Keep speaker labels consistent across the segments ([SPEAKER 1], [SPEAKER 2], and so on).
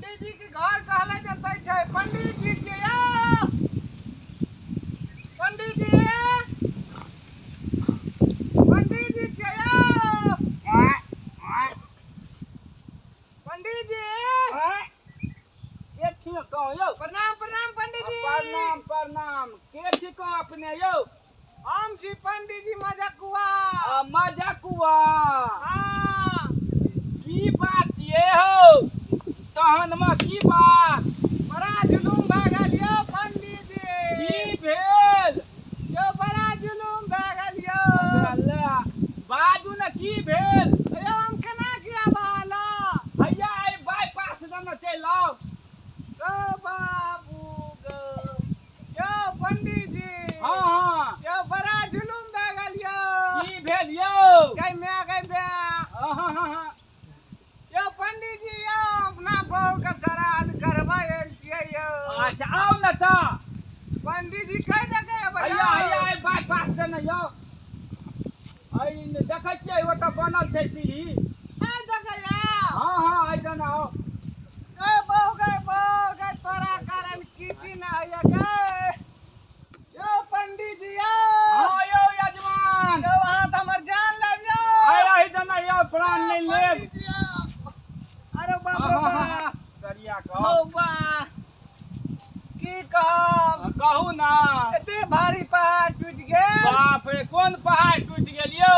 [SPEAKER 1] पंडित जी के घर कहले जतै छै। पंडित जी के यौ, पंडित जी, पंडित जी के यौ, पंडित जी
[SPEAKER 2] के छियो कहू यौ?
[SPEAKER 1] प्रणाम प्रणाम पंडित जी।
[SPEAKER 2] प्रणाम प्रणाम। के छिको अपने यौ?
[SPEAKER 1] हम छी पंडित जी मजकुआ।
[SPEAKER 2] मजकुआ?
[SPEAKER 1] हाँ।
[SPEAKER 2] की बात छियै हौ? तहन मे की बात?
[SPEAKER 1] बड़ा जुलूम भए गेल यौ पंडित जी।
[SPEAKER 2] की भेल
[SPEAKER 1] यौ? बड़ा जुलूम भए गेल यौ।
[SPEAKER 2] बाजू ने, की भेल?
[SPEAKER 1] यौ हम केना किया बहला?
[SPEAKER 2] भैया एहि बाईपास दने चलि आउ।
[SPEAKER 1] गौ बाबू गौ। यौ पंडित जी।
[SPEAKER 2] हाँ हाँ।
[SPEAKER 1] यौ बड़ा जुलूम भए गेल यौ।
[SPEAKER 2] की भेल यौ?
[SPEAKER 1] गै my गै my.
[SPEAKER 2] हाँ हाँ हाँ।
[SPEAKER 1] यौ पंडित जी यौ, अपना बहू के श्राद्ध करबै आयल छियै यौ।
[SPEAKER 2] अच्छा आउ ने तऽ।
[SPEAKER 1] पंडित जी कहि देकै?
[SPEAKER 2] भैया हैया एहि बाईपास दने यौ, एहि देखै छियै ओतऽ बनल छै सीढ़ी।
[SPEAKER 1] देखैया?
[SPEAKER 2] हाँ हाँ, एहि दने आउ।
[SPEAKER 1] गै बहू गै बहू गै, तोरा कारण की की ना होइया गै। यौ पंडित जी यौ।
[SPEAKER 2] हाँ यौ यजमान।
[SPEAKER 1] यौ अहाँ तऽ हमर जान लेब यौ।
[SPEAKER 2] आइ एहि दने यौ, प्राण नहि लेब।
[SPEAKER 1] अरे बाप रे बाप।
[SPEAKER 2] सरिया
[SPEAKER 1] कहो बा, की कहब?
[SPEAKER 2] कहू ना।
[SPEAKER 1] एते भारी पहाड़ टूटि गेल।
[SPEAKER 2] बाप रे, कोन पहाड़ टूटि गेल यौ?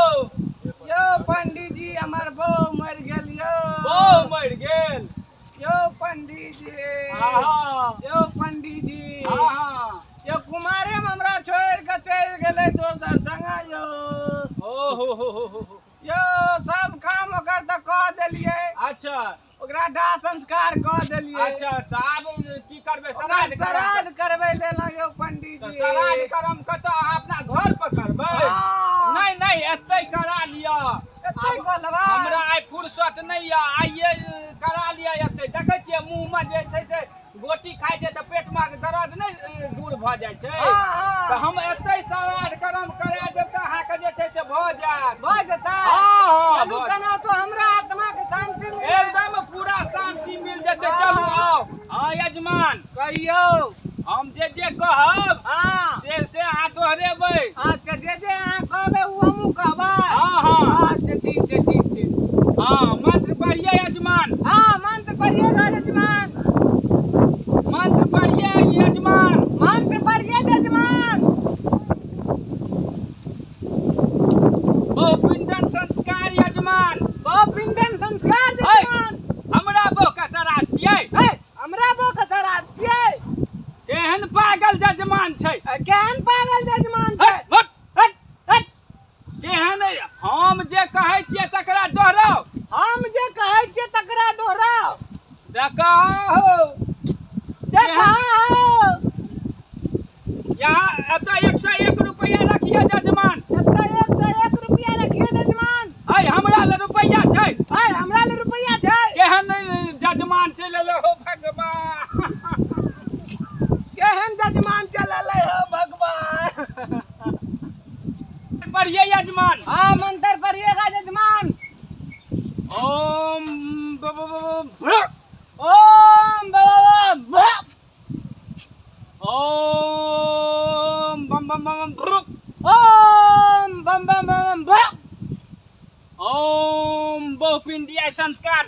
[SPEAKER 1] यौ पंडित जी हमर बहू मरि गेल यौ।
[SPEAKER 2] बहू मरि गेल?
[SPEAKER 1] यौ पंडित जी। यौ पंडित जी। यौ कुमारे में हमरा छोड़ि के चलि गेलै दोसर संगे यौ।
[SPEAKER 2] ओ हो हो हो।
[SPEAKER 1] यौ सब काम ओकर तऽ कऽ देलियै।
[SPEAKER 2] अच्छा।
[SPEAKER 1] ओकरा दाह संस्कार कऽ देलियै।
[SPEAKER 2] अच्छा, तऽ आब की करबै? श्राद्ध?
[SPEAKER 1] श्राद्ध करबै लेलहुँ यौ पंडित जी।
[SPEAKER 2] श्राद्ध करम कतऽ? अहाँ अपना घर पर करबै? नहि नहि, एतै करा लिअ।
[SPEAKER 1] एतै कऽ लेबै?
[SPEAKER 2] हमरा आइ फुर्सत नहि यऽ, आइए करा लिअ एतै। देखै छियै मुँहमे जे छै से गोटी खाइ छै तऽ पेटमे दर्द नहि दूर भऽ जाइ छै? तऽ हम एतै श्राद्ध करम करा देब तऽ अहाँके जे छै से भऽ जायत।
[SPEAKER 1] भऽ जेतै?
[SPEAKER 2] हँ।
[SPEAKER 1] चलू केना तो हमरा आत्मा के शांति मिल
[SPEAKER 2] एकदम पूरा शांति मिल जेतै। चलू आउ। हँ यजमान।
[SPEAKER 1] कहियौ।
[SPEAKER 2] हम जे जे कहब
[SPEAKER 1] हाँ
[SPEAKER 2] से अहाँ दोहरेबै।
[SPEAKER 1] अच्छा, जे जे अहाँ कहबै ओ हमहूँ कहबै।
[SPEAKER 2] हाँ हाँ।
[SPEAKER 1] अच्छा ठीक छै, ठीक छै।
[SPEAKER 2] हाँ, मंत्र पढ़िए यजमान।
[SPEAKER 1] हाँ, मंत्र पढ़िए यजमान।
[SPEAKER 2] मंत्र पढ़िए यजमान।
[SPEAKER 1] मंत्र पढ़िए यजमान।
[SPEAKER 2] बहुपिंडन संस्कार यजमान।
[SPEAKER 1] बहुपिंडन संस्कार यजमान।
[SPEAKER 2] हमरा बहु के श्राद्ध छियै।
[SPEAKER 1] हमरा बहु के श्राद्ध छियै।
[SPEAKER 2] केहन पागल जजमान छै।
[SPEAKER 1] केहन पागल जजमान छै।
[SPEAKER 2] हट हट हट। केहन? हम जे कहै छियै तकरा दोहराउ।
[SPEAKER 1] हम जे कहै छियै तकरा दोहराउ।
[SPEAKER 2] देखाहो
[SPEAKER 1] देखाहो।
[SPEAKER 2] यहाँ एतऽ 101 रुपैआ रखिए जजमान।
[SPEAKER 1] एतऽ 101 रुपैआ रखिए जजमान।
[SPEAKER 2] अय हमरा लग रुपैआ छै।
[SPEAKER 1] अय हमरा लग रुपैआ छै।
[SPEAKER 2] केहन जजमान चलि एलै हो भगवान।
[SPEAKER 1] केहन जजमान चलि एलै हो भगवान।
[SPEAKER 2] पढ़िए यजमान।
[SPEAKER 1] हाँ मंत्र पढ़िएगा जजमान।
[SPEAKER 2] ओम ब ब ब
[SPEAKER 1] ओम ब ब
[SPEAKER 2] ओम बम बम बम भ्रु
[SPEAKER 1] ओम बम बम बम भ्रु
[SPEAKER 2] ओम बहुपिंडिया संस्कार।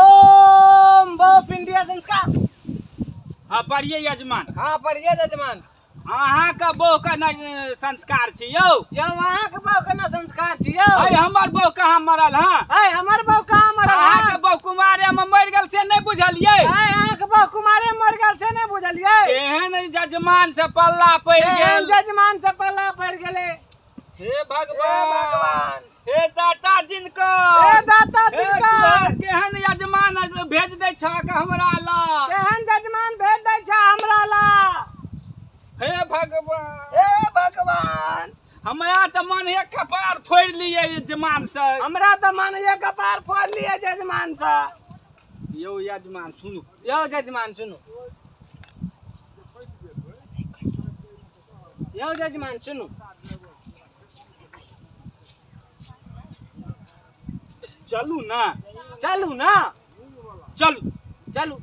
[SPEAKER 1] ओम बहुपिंडिया संस्कार।
[SPEAKER 2] हाँ पढ़िए यजमान।
[SPEAKER 1] हाँ पढ़िए यजमान।
[SPEAKER 2] अहाँ के बहु के न संस्कार छी यौ।
[SPEAKER 1] यौ अहाँ के बहु के न संस्कार छी यौ।
[SPEAKER 2] अय हमर बहु कहाँ मरल? हाँ
[SPEAKER 1] अय हमर बहु कहाँ मरल?
[SPEAKER 2] अहाँ के बहु कुमारे में मरि गेल से नहि बुझलियै?
[SPEAKER 1] अय अहाँ के बहु कुमारे मरि गेल से नहि बुझलियै?
[SPEAKER 2] केहन जजमान से पल्ला पड़ि गेल।
[SPEAKER 1] जजमान से पल्ला पड़ि गेलै।
[SPEAKER 2] हे भगवान, हे दाता जिनकर,
[SPEAKER 1] हे दाता जिनकर,
[SPEAKER 2] केहन यजमान भेज दै छह हमरा ला।
[SPEAKER 1] केहन जजमान भेज दै छह हमरा ला।
[SPEAKER 2] हे भगवान,
[SPEAKER 1] हे भगवान।
[SPEAKER 2] हमरा तऽ मन एक कपार फोड़ि लिए यजमान से।
[SPEAKER 1] हमरा तऽ मन एक कपार फोड़ि लिए यजमान से।
[SPEAKER 2] यौ यजमान सुनू।
[SPEAKER 1] यौ यजमान सुनू। यौ यजमान सुनू।
[SPEAKER 2] चलू ना।
[SPEAKER 1] चलू ना।
[SPEAKER 2] चलू
[SPEAKER 1] चलू।